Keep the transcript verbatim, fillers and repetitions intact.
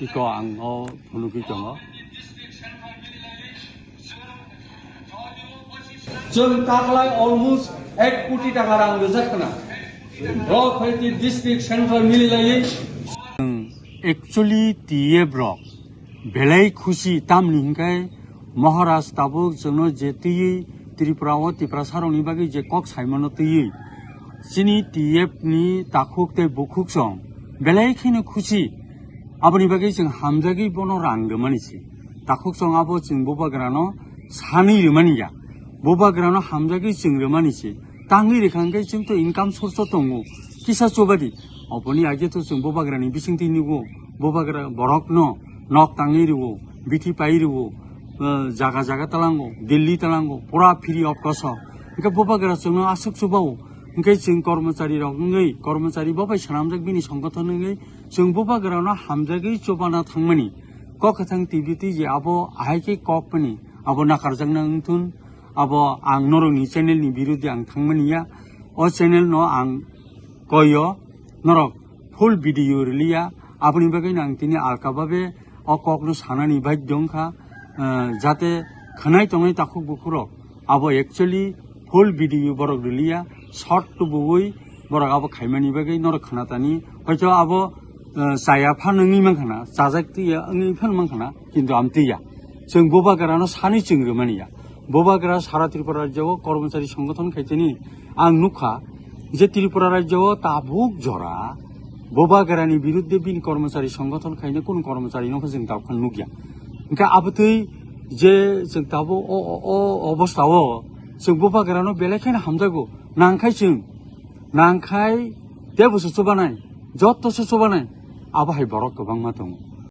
Iko ang o phunugwi tongo. Chwng taklai almost ek koti taka rang rijak khna. Rok phaiti district central mililaiwi. Chwng actually T F rok belai khusi, tamni hwnkhe Maharaj tabuk chwngno je twiwi Tripura o Tiprasa rokni bagwi je kok saimano twiwi chini T F ni takhuk tei bukhuk song belai kheno khusi. Aboni bagwi chwng hamjagwi bono rang rwmani se. Takhuk song abo chwng bubagrano sanwi rwmani ya. Bubagrano hamjagwi chwng rwmani se. Tangwi rwkha hwnkhe chwng to income source o tongo. Kisa chubadi. Oboni age to chwng bubagrani bisingtwi nugo. Bubagra borokno nok tangwi rwo, bithi pai rwo, eh, jaga jaga talango, Delhi talango, pura free of cost o. Hwnkhe bubagra chwngno aswk chubao. Hwnkhe chwng kormochari rok wngwi, kormochari bo bai swnamjak bini songgothon wngwi, chwng bubagrano hamjagwi chubana thangmani. Kok kwthang T V twi je abo ahai khe kok mani, abo nakarjakna wngthun, abo ang norokni channel ni birodhi ang thangmani ya. O channel no ang koyo, norok full video rwliya, aboni bagwi no ang tini alka babe o kokno sanani baidhyo wngkha, eh, jate khwnai tongnai takhuk bukhurok abo actually full video borok rwliya, short tubuwi borok abo khaimani bagwi norok khwnatani, hoito abo, eh, chaya phan wngwi mankhana, chajak twiya wngwi phan mankhana, kintu amtwi ya. Chwng bubagrano sanwi chwng rwmani ya. Bubagra sara Tripura rajyo o kormochari songgothon khaiteni ang nukha je Tripura rajyo o tabuk jora bubagrani biruddhe bini kormochari songgothon khaina kunu kormochari no chwng tabuk nukya. Hwnkhe abotwi je chwng tabuk o, o, o obostha o chwng bubagrano belai kheno hamjago, nangkhai chwng, nangkhai tebo se chubanai, jotto se chubanai, abo hai borok kwbangma tongo.